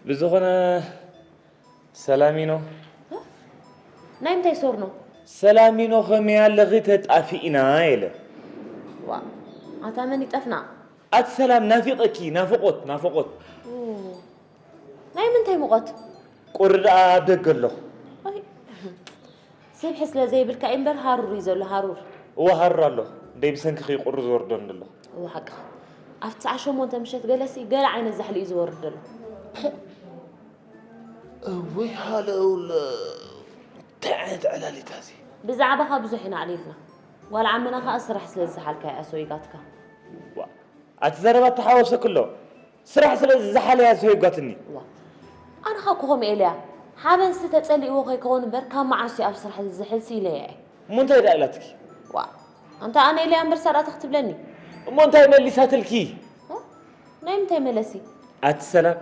ብዝኾነ ሰላሚኖ። ናይ ምንታይ ሶርኖ? ሰላሚኖ ከመይ ኣለኺ? ተጣፊእና ኢለ። ዋ ኣታ መን ይጠፍና? ኣቲ ሰላም ናፊቐኪ። ናፍቖት ናፍቖት። ናይ ምንታይ ሙቐት? ቁሪ ደኣ ኣብ ደገ ኣለኹ። ስብሒ ስለ ዘይብልካ እምበር ሃሩር እዩ ዘሎ ሃሩር። እወ ሃሩር ኣለኹ። ደይ ብሰንክኺ ቁሪ ዝወርደኒ ዘሎ። እወ ሓቅኻ። ኣብቲ ሰዓት ሸሞንተ ምሸት ገለሲ ገለ ዓይነት ዛሕሊ እዩ ዝወርድ ዘሎ። እወይ ሃለውለ እንታይ ዓይነት ዕላሊታ እዚ? ብዛዕባኻ ብዙሕ ኢና ኣዕሊልና። ጓል ዓምና ኸኣ ስራሕ ስለ ዝሰሓልካ እያ ኣስወይጋትካ። ኣቲ ዘረባ ተሓወሰ ክሎ ስራሕ ስለ ዝሓለያ ዝሰይጓትኒ። ኣነ ኸ ኮኾም ኤልያ ሓበንሲ ተጸሊእዎ ከይከውን እምበር ካብ መዓስ ኣብ ስራሕ ዝሕልሲ ኢለያ እየ። እሞ እንታይ ደኣ ኢላትኪ? ዋ ኣንታ ኣነ ኤልያ እምበር ሳዳታ ክትብለኒ። እሞ እንታይ መሊሳትልኪ? ናይ ምንታይ መለሲ? ኣቲ ሰላም